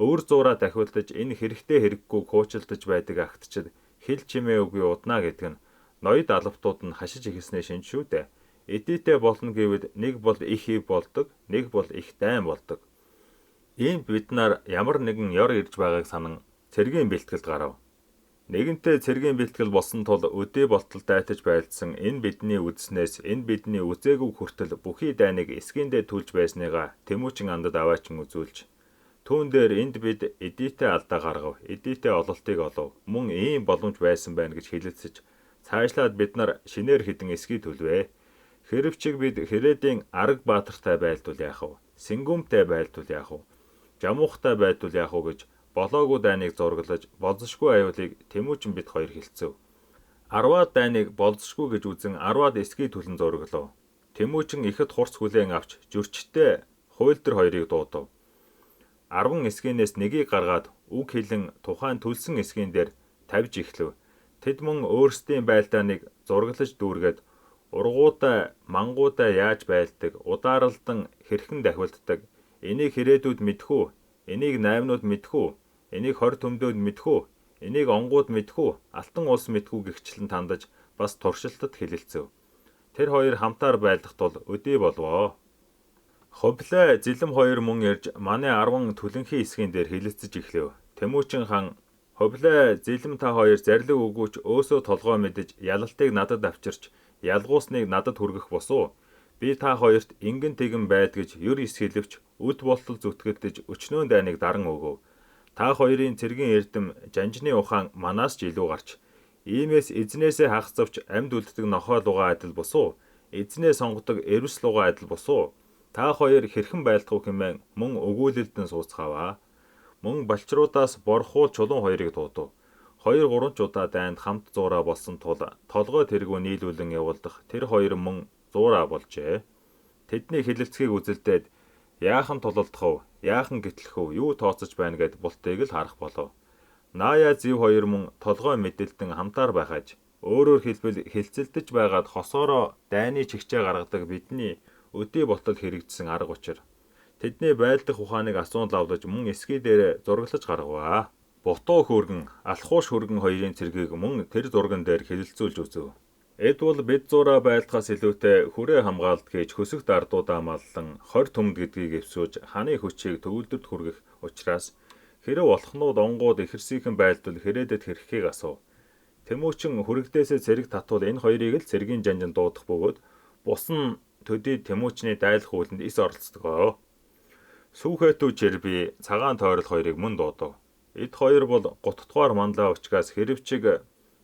Өвөр зуураа дахиулдаж энэ хэрэгтэй хэрэггүй хуучилдаж байдаг агтчид хил чимээ үгүй уднаа гэдэг нь ноёд алавтууд нь хашиж эхэлсний шинж шүү дээ. Эдийтэй болно гэвэл нэг бол их ив болдог, нэг бол их дайн болдог. Ийм бид нар ямар нэгэн ёр ирж байгааг санан цэргийн бэлтгэлд гарав. Нэгэнтээ цэргийн бэлтгэл болсон тул өдий болтол дайтаж байлдсан энэ бидний үзснээс энэ бидний үзээгүй хүртэл бүхий дайныг эсгийндээ түлж байсныгаа Тэмүүчин андад аваачин үзүүлж түүн дээр энд бид эдийтэй алдаа гаргав, эдийтэй ололтыг олов, мөн ийм боломж байсан байна гэж хэлэлцэж цаашлаад бид нар шинээр хэдэн эсгий түлвэ. Хэрэв чиг бид Хэрээдийн Арга Баатартай байлдвал яах вэ? Сэнгүмтэй байлдвал яах вэ? Жамуухтай байлдвал яах вэ гэж болоогүй дайныг зураглаж болзошгүй аюулыг Тэмүүчин бид хоёр хэлцэв. 10-аад дайныг болзошгүй гэж үзэн 10-аад эсгий түлэн зураглав. Тэмүүчин ихэд хурц хүлээн авч жөрчтэй хуйлдэр хоёрыг дуудав. 10 эсгийнээс нэгийг гаргаад үг хэлэн тухайн түлсэн эсгийн дээр тавьж эхлэв. Тэд мөн өөрсдийн байлдааныг зураглаж дүүргээд ургуудаа мангуудаа яаж байлдаг, удаарлдан хэрхэн дахилддаг, энийг хэрээдүүд мэдэх үү, энийг наймнууд мэдэх үү, энийг хорь төмдөөд мэдэх үү, энийг онгууд мэдэх үү, Алтан улс мэдэх үү гэгчлэн тандаж бас туршилтад хэлэлцэв. Тэр хоёр хамтаар байлдах тул өдий болвоо. Ховлай Зилэм хоёр мөн ирж манай 10 түлэнхий эсгийн дээр хэлэлцэж эхлэв. Тэмүүчин хан Ховлай Зилэм та хоёр зарлиг өгөөч өөсөө толгой мэдэж ялалтыг надад авчирч ялгуусныг надад хүргэх босуу. Би та хоёрт ингэн тэгэн байд гэж ер ис хэлэвч үд болтол зүтгэлдэж өчнөөн дайныг даран өгөв. Та хоёрын цэргийн эрдэм жанжны ухаан манаас ч илүү гарч иймээс эзнээсээ хагас зовч амьд үлддэг нохой лугаа адил босуу. Эзнээ сонгодог эрвс лугаа адил босуу. Та хоёр хэрхэн байлдах вэ хэмээн мөн өгүүлэлдэн сууцгааваа. Мөн балчруудаас борхуул чулуун хоёрыг дуудав. 2-3 ч удаа дайнд хамт зуураа болсон тул толгой тэргүү нийлүүлэн явуулдах тэр хоёр мөн зуураа болжээ. Тэдний хэлэлцгийг үзэлдээд яахан тулалдах вэ, яахан гэтлэх вэ, юу тооцож байна гэд бултыг л харах болов. Наяа зэв хоёр мөн толгой мэдэлтэн хамтаар байхаж өөрөөр хэлбэл хэлцэлдэж байгаад хосоороо дайны чигчээ гаргадаг бидний өдий болтол хэрэгжсэн арга учир. Тэдний байлдах ухааныг асуун лавлаж мөн эсгий дээр зураглаж гаргаваа. Бутуу хөргөн, алхууш хөргөн хоёрын цэргийг мөн тэр зурган дээр хэлэлцүүлж үзэв. Эд бол бид зураа байлдахаас илүүтэй хүрээ хамгаалт гэж хөсөгт ардуудаа маллан 20 түмэд гэдгийг эвсүүж ханы хүчийг төгөлдөрт хүргэх учраас хэрэв болохнууд онгууд ихэрсийнхэн байлдвал хэрээдэд хэрэгхийг асуув. Тэмүүчин хүрэгдээсээ цэрэг татвал энэ хоёрыг л цэргийн жанжин дуудах бөгөөд бус нь төдий Тэмүүчний дайлах үйлэнд ис оролцдог. Сүүхэтүү Черби цагаан тойрол хоёрыг мөн дуудав. Эд хоёр бол гутдугаар манлаа учгаас хэрэв чиг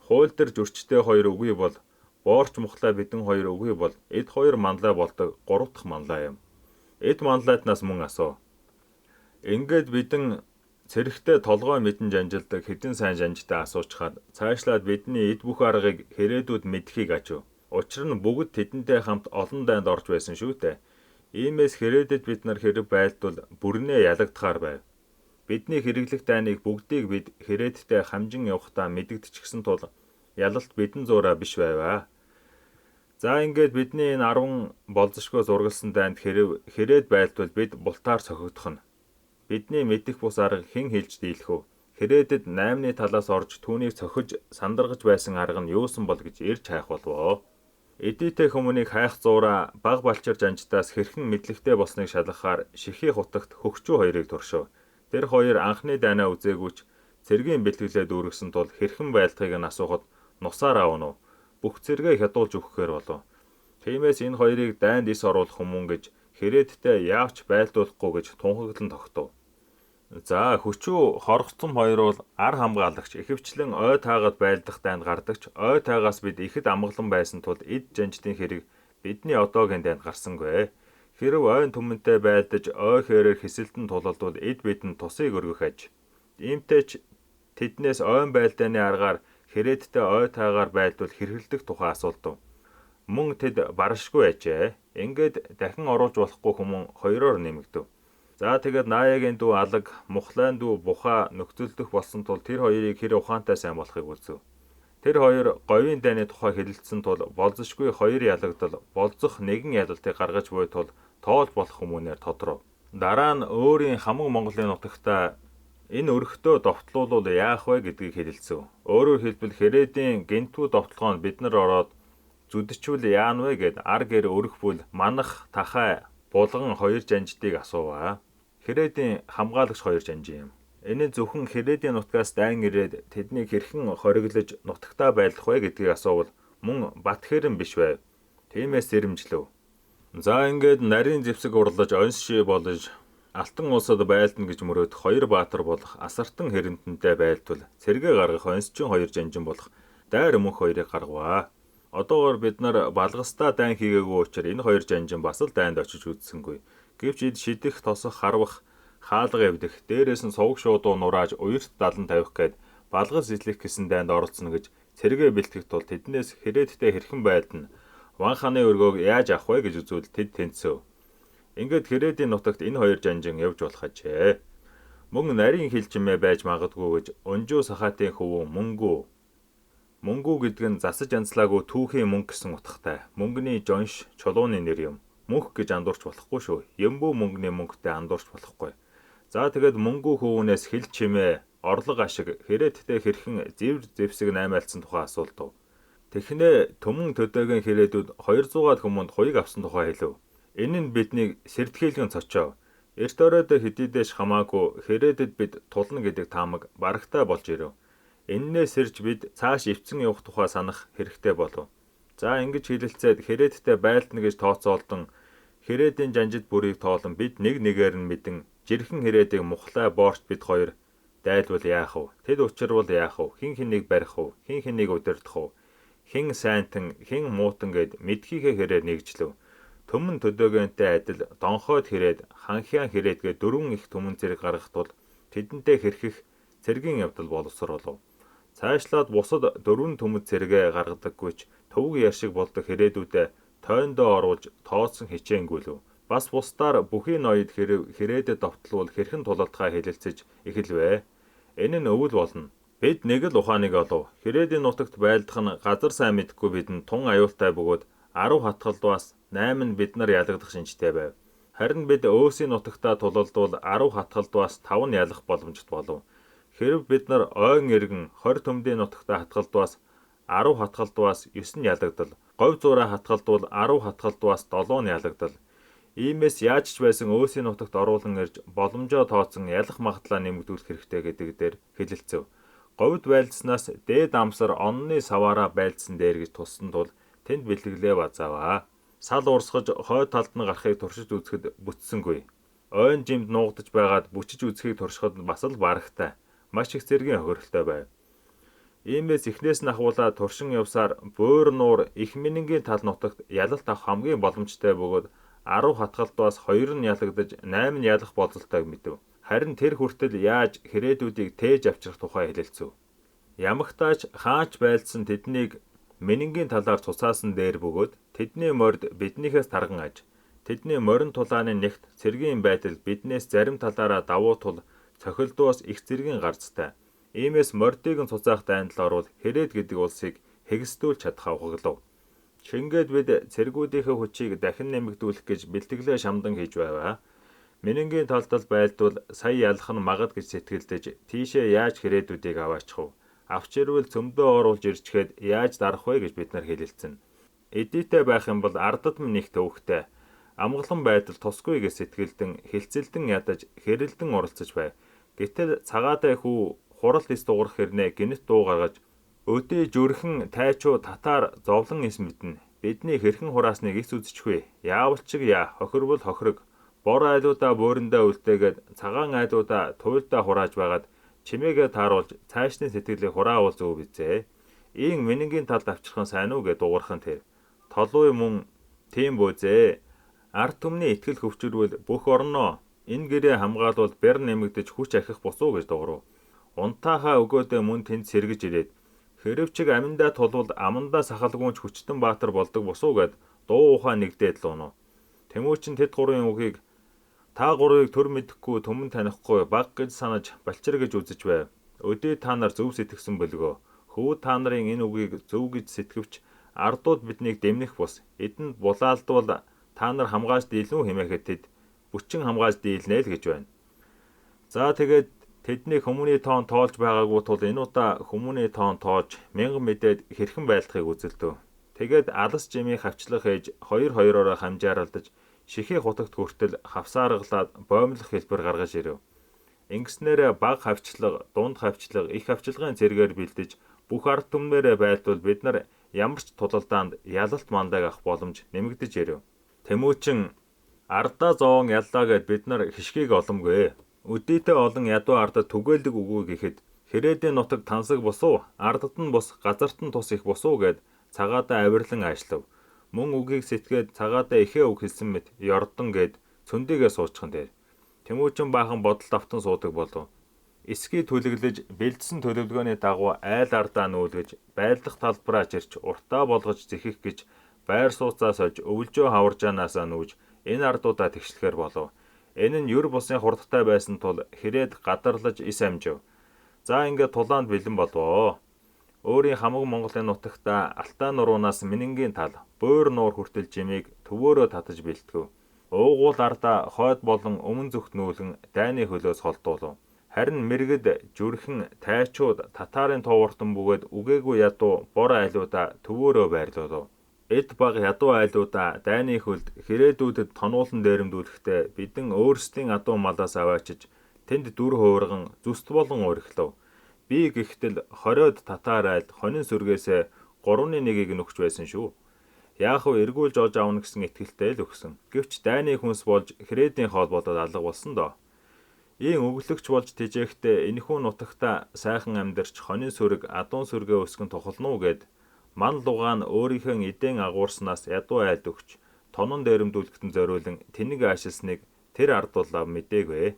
хуйлдэр жөрчтэй хоёр үгүй бол боорч мухлаа бидэн хоёр үгүй бол эд хоёр манлай болдог гурав дахь манлай юм. Эд манлайтнаас мөн асуу. Ингээд бидэн цэрэгтэй толгой мэдэн жанжилдаг хэдэн сайн жанжтай асуучхад цаашлаад бидний эд бүх аргыг хэрээдүүд мэдэхийг ажив. Учир нь бүгд тэдэнтэй хамт олон дайнд орж байсан шүү дээ. Иймээс хэрээдэд бид нар хэрэг байлдвал бүрнээ ялагдахаар байв. Бидний хэрэглэх дайныг бүгдийг бид хэрээдтэй хамжин явахдаа мэдэгдчихсэн тул ялалт бидэн зуураа биш байваа. За ингээд бидний энэ 10 болзошгоо зургалсан дайнд хэрэв хэрээд байлдвал бид бултаар цохигдох нь. Бидний мэдэх бус арга хэн хэлж дийлэх вэ? Хэрээдэд 8-ны талаас орж түүнийг цохиж сандаргаж байсан арга нь юусан бол гэж ирж хайх болвоо. Эдийтэй хүмүүнийг хайх зуураа баг балчир жанжтаас хэрхэн мэдлэгтэй болсныг шалгахаар Шихий хутагт хөгчүү хоёрыг туршив. Тэр хоёр анхны дайнаа үзээгүйч цэргийн бэлтгэлээ дүүргэсэн тул хэрхэн байлдахыг нь асуухад нусаар аавна уу? Бүх цэргээ хядуулж өгөхээр болов. Тиймээс энэ хоёрыг дайнд ис оруулах хүмүүн гэж хэрээдтэй яавч байлдуулахгүй гэж тунхаглан тогтов. За хүчүү хоргоцсон хоёр бол ар хамгаалагч ихэвчлэн ой таагаад байлдах дайнд гардагч ой таагаас бид ихэд амгалан байсан тул эд жанждын хэрэг бидний одоогийн дайнд гарсангүй. Хэрэв ойн түмэнтэй байлдаж ой хээрээр хисэлдэн тулалдвал эд бидэнд тусыг өргөх аж. Иймтэй ч тэднээс ойн байлдааны аргаар хэрээдтэй ой таагаар байлдвал хэрхэлдэх тухай асуулдав. Мөн тэд баршгүй ажээ. Ингээд дахин оруулж болохгүй хүмүүн хоёроор нэмэгдэв. За тэгээд Наяагийн дүү Алаг, Мухлайн дүү Бухаа нөхцөлдөх болсон тул тэр хоёрыг хэр ухаантай сайн болохыг үзэв. Тэр хоёр говийн дайны тухай хэлэлцсэн тул болзошгүй хоёр ялагдал болзох нэгэн ялалтыг гаргаж буй тул тоолж болох хүмүүнээр тодров. Дараа нь өөрийн хамаг Монголын нутагта энэ өрхтөө довтлуулвал яах вэ гэдгийг хэлэлцэв. Өөрөөр хэлбэл хэрээдийн гэнтүү довтлогоонд бид нар ороод зүдчвэл яана вэ гэд ар гэр өрөх бүл манах тахай булган хоёр жанждыг асууваа. Хэрээдийн хамгаалагч хоёр жанжин юм. Энэ нь зөвхөн Хэрээдийн нутгаас дайн ирээд тэднийг хэрхэн хориглож нутагтаа байлгах вэ гэдгийг асуувал мөн бат хэрэн биш байв. Тиймээс сэрэмжлэв. За ингээд нарийн зэвсэг урлаж оньс ши болж Алтан улсад байлдана гэж мөрөөдөх хоёр баатар болох асартан хэрэмтэнтэй байлдвал цэргээ гаргах оньсчин хоёр жанжин болох дайр мөнх хоёрыг гаргаваа. Одоогоор бид нар балгастаа дайн хийгээгүй учраас энэ хоёр жанжин бас л дайнд очиж үзсэнгүй. Гэвч эд шидэх, тосох, харвах, хаалга эвдэх, дээрээс нь сувг шуудуу нурааж уярт далан тавих гээд балгас эзлэх гэсэн дайнд оролцоно гэж цэргээ бэлтгэх тул тэднээс хэрээдтэй хэрхэн байлдана, Ван хааны өргөөг яаж авах вэ гэж үзвэл тэд тэнцэв. Ингээд хэрээдийн нутагт энэ хоёр жанжин явж болох ажээ. Мөн нарийн хил чимээ байж магадгүй гэж Өнжөө сахаатын хөвөн Мөнгүү. Мөнгүү гэдэг нь засаж янзлаагүй түүхийн мөнгө гэсэн утгатай. Мөнгөний жонш, чулууны нэр юм. Мөнх гэж андуурч болохгүй шүү. Ямбүү мөнгөний мөнгөтэй андуурч болохгүй. За тэгээд Мөнгүү хөвүүнээс хил чимээ, орлого ашиг, хэрээдтэй хэрхэн зэвэр зэвсэг наймаалцсан тухай асуултав. Тэгэхнээ түмэн төдөөгийн хэрээдүүд 200-аад хүмүүнд хуйг авсан тухай хэлв. Энэ нь биднийг сэрдхийлгэн цочоо. Эрт оройд хэдийдээш хамаагүй хэрээдэд бид тулна гэдэг таамаг барагтай болж ирэв. Эннээс сэрж бид цааш эвцэн явах тухай санах хэрэгтэй болов. За ингэж хэлэлцээд хэрээдтэй байлдана гэж тооцоолдон хэрээдийн жанжид бүрийг тоолон бид нэг нэгээр нь мэдэн жирхэн хэрээдийг мухлай боорч бид хоёр дайлвал яах вэ? Тэд учирвал яах вэ? Хэн хэнийг барих вэ? Хэн хэнийг удирдах вэ? Хэн сайнтан, хэн муутан гэд мэдхийхээ хэрээр нэгжлэв. Түмэн төдөөгөнтэй адил донхойд хэрээд, ханхиан хэрээд гэ дөрвөн их түмэн зэрэг гаргах тул тэдэнтэй хэрхэх цэргийн явдал боловсруулав. Цаашлаад бусад дөрвөн түмэд цэргээ гаргадаггүй ч төвөг яр шиг болдог хэрээдүүдээ тойндоо оруулж тооцсон хичээнгүйлв. Бас бусдаар бүхий ноёд хэрээдэд довтлуул хэрхэн тулалдахаа хэлэлцэж эхэлвэ. Энэ нь өвөл болно. Бид нэг л ухааныг олов. Хэрээдийн нутагт байлдах нь газар сайн мэдэхгүй бидэнд тун аюултай бөгөөд 10 хатгалдуаас 8 нь бид нар ялагдах шинжтэй байв. Харин бид өөсийн нутагтаа тулалдвал 10 хатгалдуаас 5 нь ялах боломжтой болов. Хэрв бид нар ойн иргэн 20 төмдийн нутагтаа хатгалдуаас 10 хатгалдуаас 9 нь ялагдал, говь зуураа хатгалдвал 10 хатгалдуаас 7 нь ялагдал. Иймээс яаж ч байсан өөсийн нутагт оруулан ирж боломжоо тооцсон ялах магадлалаа нэмэгдүүлэх хэрэгтэй гэдэг дээр хэлэлцэв. Говьд байлдсанаас дээд амсар онны саваараа байлдсан дээр гэж туссан тул тэнд бэлтгэлээ базааваа. Сал урсгаж хойд талд нь гарахыг туршиж үзэхэд бүтсэнгүй. Ойн жимд нуугдаж байгаад бүчиж үзэхийг туршихад бас л барагтай. Маш их зэргийн хохиролтой байв. Иймээс эхнээс нь ахуулаад туршин явсаар буур нуур их минэнгийн тал нутагт ялалт авах хамгийн боломжтой бөгөөд 10 хатгалдуаас 2 нь ялагдаж 8 нь ялах бололтойг мэдэв. Харин тэр хүртэл яаж хэрээдүүдийг тээж авчрах тухай хэлэлцэв. Ямагтаач хаач байлдсан тэднийг минэнгийн талаар цуцаасан дээр бөгөөд тэдний морд биднийхээс тарган аж. Тэдний морин тулааны нэгт цэргийн байдал биднээс зарим талаараа давуу тул цохилдуус их зэргийн гарцтай. Иймээс мордыг нь цуцаах дайнд л орвол хэрээд гэдэг улсыг хэгсдүүлж чадхаа ухаглав. Шингээд бид цэргүүдийнхээ хүчийг дахин нэмэгдүүлэх гэж бэлтгэлээ шамдан хийж байваа. Минэнгийн талдал байлдвал сая ялах нь магад гэж сэтгэлдэж тийшээ яаж хэрээдүүдийг аваачих вэ? Авч ирвэл цөмдөө оруулж ирчгээд яаж дарах вэ гэж бид нар хэлэлцэнэ. Эдийтэй байх юм бол ардад минь их төвөгтэй. Амгалан байдал тусгүй гэж сэтгэлдэн хилцэлдэн ядаж хэрэлдэн уралцаж байв. Гэтэл цагаатай хүү хурал эс дуурах хэрнээ гинэт дуу гаргаж өдий зүрхэн тайчуу татаар зовлон эс мэднэ. Бидний хэрхэн хураасныг эс үзчихвээ. Яавал чиг яа, хохирвол хохирог. Бор айлуудаа бөөрөндөө үлдээгээд цагаан айлуудаа туйлдаа хурааж байгаад чимээгээ тааруулж цаашны сэтгэлийг хураавал зөв бизээ. Ийм минэнгийн талд авчрах нь сайн уу гэж дуугархан тэр. Толгой мөн тийм бүүзээ. Ард түмний итгэл хөвчөрвөл бүх орноо энэ гэрээ хамгаалвал бэр нэмэгдэж хүч ахих босуу гэж дуурав. Унтаахаа өгөөдөө мөн тэнд сэргэж ирээд хэрв чиг аминдаа тулвал амандаа сахалгуунч хүчтэн баатар болдог босуу гэд дуу ухаан нэгдээд л унав. Тэмүүчин тэд гурвын үгийг та гурвыг төр мэдэхгүй түмэн танихгүй баг гэж санаж балчир гэж үзэж байв. Өдий та нар зөв сэтгэсэн бөлгөө. Хөвөө та нарын энэ үгийг зөв гэж сэтгэвч ардууд биднийг дэмнэх бус. Эдэнд булаалдвал та нар хамгааж дийлнэ үү хэмээхэд тэд бүчин хамгааж дийлнэ л гэж байна. За тэгээд тэдний хүмүүний тоон тоолж байгаагүй тул энэ удаа хүмүүний тоон тоож мянган мэдээд хэрхэн байлдахыг үзэлдэв. Тэгээд алас жимийн хавчлах ээж хоёр хоёроороо хамжааралдаж шихээ хутагт хүртэл хавсааргалаад боомлох хэлбэр гаргаж ирэв. Ингэснээр бага хавчлага, дунд хавчлага, их хавчлагын зэргээр бэлдэж бүх ард түмнээрээ байлдвал бид нар ямар ч тулалдаанд ялалт манлайг авах боломж нэмэгдэж ирэв. Тэмүүчин ардаа зовон яллаа гэд бид нар хишгийг оломгүй. Өдийтэй олон ядуу ардад түгээлэг үгүй гэхэд хэрээдийн нутаг тансаг босуу, ардад нь бус, газарт нь тус их босуу гэд цагаадаа авирлан аашлав. Мөн үгийг сэтгээд цагаадаа ихээ үг хэлсэн мэт ёрдон гэд цөндийгээ суучихсан дээр. Тэмүүчин баахан бодолд автан суудаг болов. Эсхий түлэглэж, бэлдсэн төлөвлөгөөний дагуу айл ардаа нүүлгэж, байлдах талбараа чирч, уртаа болгож зэхэх гэж байр сууцаа сольж, өвлжөө хаваржаанаасаа нүүж энэ ардуудаа тэгшлэхээр болов. Энэ нь юр бусын хурдтай байсан тул хэрээд гадарлаж ис амжив. За ингээд тулаанд бэлэн болвоо. Өөрийн хамаг Монголын нутагта Алтай нуруунаас Минэнгийн тал, Буур нуур хүртэл жимийг төвөөрөө татаж бэлтгэв. Уугуул ардаа хойд болон өмнө зүгт нүүлгэн дайны хөлөөс холдуулав. Харин мэргэд, зүрхэн, тайчууд, татарын туувартан бөгөөд үгээгүй ядуу бор айлуудаа төвөөрөө байрлуулав. Эд баг ядуу айлуудаа дайны хөлд хэрээдүүдэд тонуулан дээрэмдүүлэхдээ бидэн өөрсдийн адуу малаас аваачиж тэнд дүр хувирган зүст болон урхилав. Би гэхтэл 20-од татар айлд хонин сүргээсээ 3-1-ийг нөхч байсан шүү. Яах вэ, эргүүлж олж авна гэсэн итгэлтэй л өгсөн. Гэвч дайны хүнс болж хэрээдийн хоол болоод алга болсон доо. Ийм өглөгч болж тэжээхдээ энэхүү нутагта сайхан амьдарч хонин сүрэг, адуун сүргээ өсгөн тухална уу гэд ман лугаан өөрийнхөө эдэн агуурснаас ядуу айлд өгч тонон дээрэмдүүлэхтэн зориулан тэнэг аашилсныг тэр ардуулаа мдээгүй.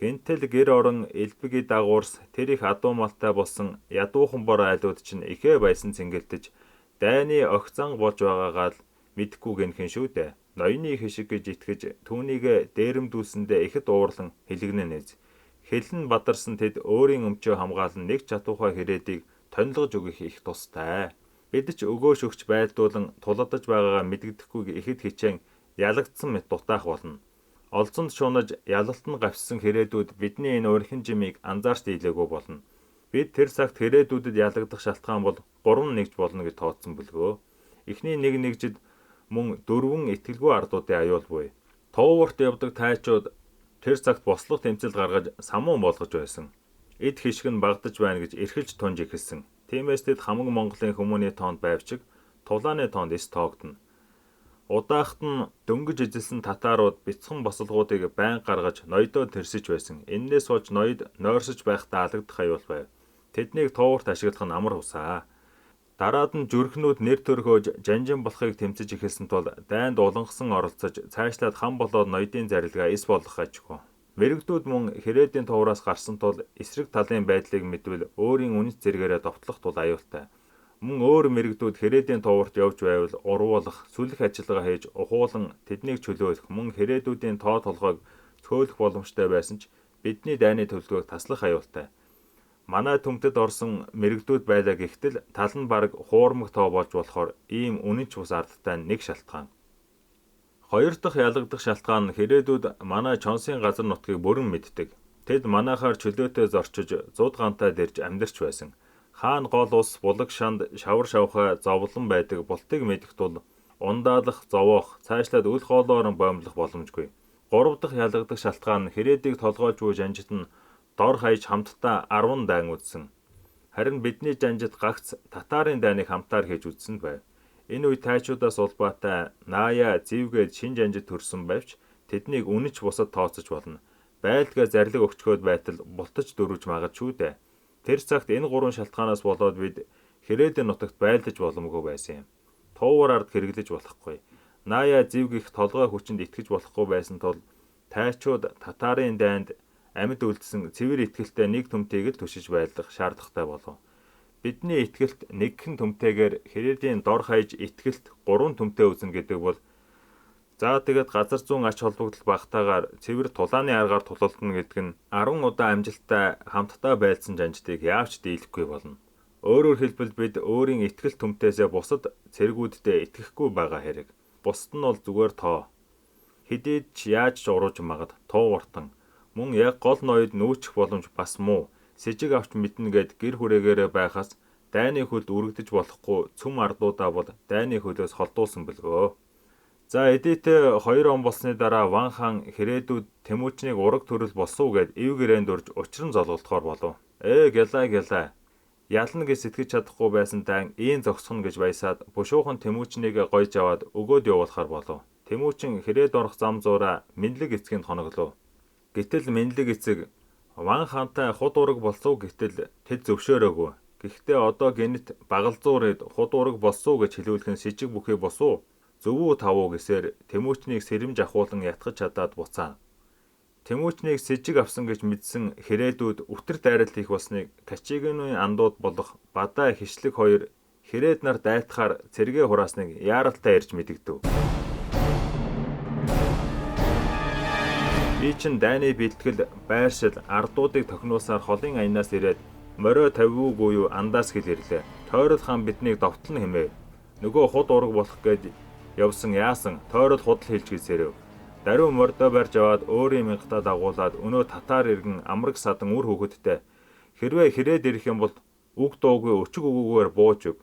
Гэнтэл гэр орон элбэг эд агуурс тэр их адуу малтай болсон ядуухан бор айлууд чинь ихээ байсан цэнгэлдэж дайны огт занг болж байгаагаа л мэдэхгүй гэнхэн шүү дээ. Ноёны хишиг гэж итгэж түүнийг дээрэмдүүлсэндээ ихэд уурлан хэлэгнэ нэз. Хэлэн бадарсан тэд өөрийн өмчөө хамгаалан нэг чатуухай хэрээдийг тонилгож өгөх их тустай. Бид ч өгөөш өгч байлдуулан тулалдаж байгаагаа мэдэгдэхгүй ихэд хичээн ялагдсан мэт дутаах болно. Олзонд шунаж ялалт нь гавьссан хэрээдүүд бидний энэ урхин жимийг анзаарч дийлээгүй болно. Бид тэр цагт хэрээдүүдэд ялагдах шалтгаан бол 3 нэгж болно гэж тооцсон бүлгөө. Эхний нэг нэгжид мөн 4 итгэлгүй ардуудын аюул буй. Тууварт явдаг тайчууд тэр цагт бослого тэмцэл гаргаж самуун болгож байсан. Эд хишг нь багадаж байна гэж эрхэлж тунж эхэлсэн. Тиймээс тэд хамаг Монголын хүмүүний тоонд байвчиг тулааны тоонд эс тоогдоно. Удаахт нь дөнгөж эзэлсэн татаарууд бяцхан босолгоодыг байнга гаргаж ноёдоо тэрсэж байсан. Эннээс болж ноёд нойрсож байхдаа алагдах аюул байв. Тэднийг тууварт ашиглах нь амар хусаа. Дараад нь зүрхнүүд нэр төрхөөж жанжин болохыг тэмцэж эхэлсэн тул дайнд улангасан оролцож цаашлаад хан болоод ноёдын зарилгаа эс болгох ажгүй. Мэрэгдүүд мөн хэрээдийн туураас гарсан тул эсрэг талын байдлыг мэдвэл өөрийн үнэт зэргээрээ довтлох тул аюултай. Мөн өөр мэрэгдүүд хэрээдийн тууварт явж байвал урвуулах, сүлэх ажиллагаа хийж ухуулан тэднийг чөлөөлөх мөн хэрээдүүдийн тоо толгойг цөөлөх боломжтой байсан ч бидний дайны төлөвлөгөөг таслах аюултай. Манай түмтэд орсон мэрэгдүүд байлаа гэхтэл тал нь бараг хуурмаг тоо болж болохоор ийм үнэнч бус ардтай нэг шалтгаан. Хоёр дахь ялагдах шалтгаан нь хэрээдүүд манай Чонсын газар нутгийг бүрэн мэддэг. Тэд манайхаар чөлөөтэй зорчиж зуд гантай дэрж амьдарч байсан. Хаана гол ус, булаг шанд, шавар шавхай, зовлон байдаг бултыг мэдэх тул ундаалах, зовоох, цаашлаад үл хоолоор нь боомлох боломжгүй. Гурав дахь ялагдах шалтгаан нь хэрээдийг толгойлж буй жанжид нь дор хаяж хамтдаа 10 дайн үзсэн. Харин бидний жанжид гагц татарын дайныг хамтаар хийж үзсэн байв. Энэ үе тайчуудаас улбаатай Ная, Зэвгээд шин жанжид төрсөн байвч тэднийг үнэнч бусад тооцож болно. Байлдгаа зарлиг өгчхөөд байтал бултаж дөрвж магад шүү дээ. Тэр цагт энэ гурван шалтгаанаас болоод бид хэрээдийн нутагт байлдаж боломгүй байсан юм. Туувар ард хэрэглэж болохгүй. Ная, Зэв гих толгой хүчинд итгэж болохгүй байсан тул тайчууд татарын дайнд амьд үлдсэн цэвэр итгэлтэй нэг төмтийг л түшиж байлдах шаардлагатай болов. Бидний итгэлт нэгхэн төмтэйгээр хэрээдийн дор хаяж итгэлт 3 төмтэй үзнэ гэдэг бол за тэгээд газар зүүн ач холбогдол багтаагаар цэвэр тулааны аргаар тулалдана гэдэг нь 10 удаа амжилттай хамтдаа байлдсан жанждыг яавч дийлэхгүй болно. Өөрөөр хэлбэл бид өөрийн итгэл төмтөөсөө бусад цэргүүддээ итгэхгүй байгаа хэрэг. Бусад нь бол зүгээр тоо. Хэдийд ч яаж ч урууж магад туувартан мөн яг гол ноёд нүүчих боломж бас муу. Сэжиг авч мэднэ гэд гэр хүрээгээрээ байхаас дайны хөлд үрэгдэж болохгүй цөм ардуудаа бол дайны хөлөөс холдуулсан бөлгөө. За эдит 2 он болсны дараа Ван хаан хэрээдүүд Тэмүүчнийг ураг төрөл болсон уу гэд ив гэрээнд урьж учран золголдохоор болов. Ээ гялай гялай. Ялна гэж сэтгэж чадахгүй байсан тань ийн зогсох нь гэж баясаад бушуухан Тэмүүчнийг гойж аваад өгөөд явуулахар болов. Тэмүүчин хэрээд орох зам зуураа Минлэг эцгийн хоноглов. Гэтэл Минлэг эцэг Ван хаантай худ ураг болсон уу гэтэл тэд зөвшөөрөөгүй. Гэхдээ одоо гэнэт багалзуурыг худ ураг болсон уу гэж хэлүүлэх нь сэжиг бүхий босуу зөв үү тав уу гэсээр Тэмүүчнийг сэрэмж ахуулан ятгах чадаад буцаана. Тэмүүчнийг сэжиг авсан гэж мэдсэн хэрээдүүд үтэр дайралт хийх болсныг Качигины андууд болох Бадаа хишлэг хоёр хэрээд нар дайтахаар цэргээ хураасныг яаралтай ирж мэдэгдэв. Би чин дайны бэлтгэл байршил ардуудыг тохируулсаар холын аянаас ирээд морио тавиугүй юу андаас хэл ирлээ. Тойрол хаан биднийг довтлон хэмээв. Нөгөө худ ураг болох гээд явсан яасан тойрол худал хэлж гэсэрэв. Даруй мордоо барьж аваад өөрийн мянгатаа дагуулад өнөө татаар иргэн амраг садан үр хүүхэдтэй хэрвээ хэрээд ирэх юм бол үг дуугүй өчиг өгөөгөөр бууж өг.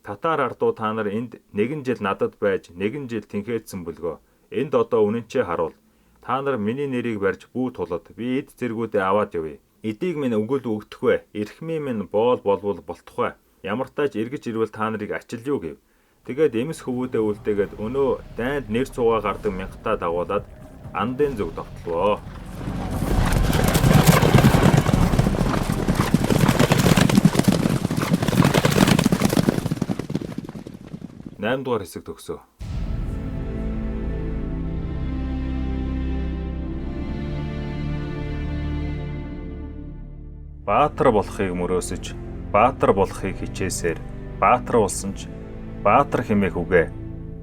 Татаар ардуу та нар энд нэгэн жил надад байж нэгэн жил тэнхээдсэн бүлгөө. Энд одоо үнэнчээ харуул. Та нар миний нэрийг барьж бүү тулад би эд зэргүүдээ аваад явъя. Эдийг минь өгөл өгдөх вэ? Эрхмийн минь боол болвол болтох вэ? Ямартаач эргэж ирвэл та нарыг ачилъю гэв. Тэгээд эмс хөвүүдээ үлдээгээд өнөө дайнд нэр цугаа гардаг мянгатаа дагуулад андын зүг довтлоо. 8 дугаар хэсэг төгсөв. Баатар болохыг мөрөөсөж, баатар болохыг хичээсээр, баатар болсон ч баатар хэмээх үгээ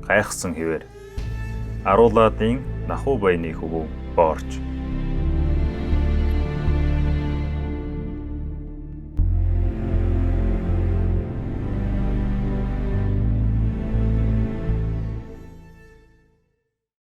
гайхсан хэвээр. Аруулаадын Нахуу баяны хөвөө боорч.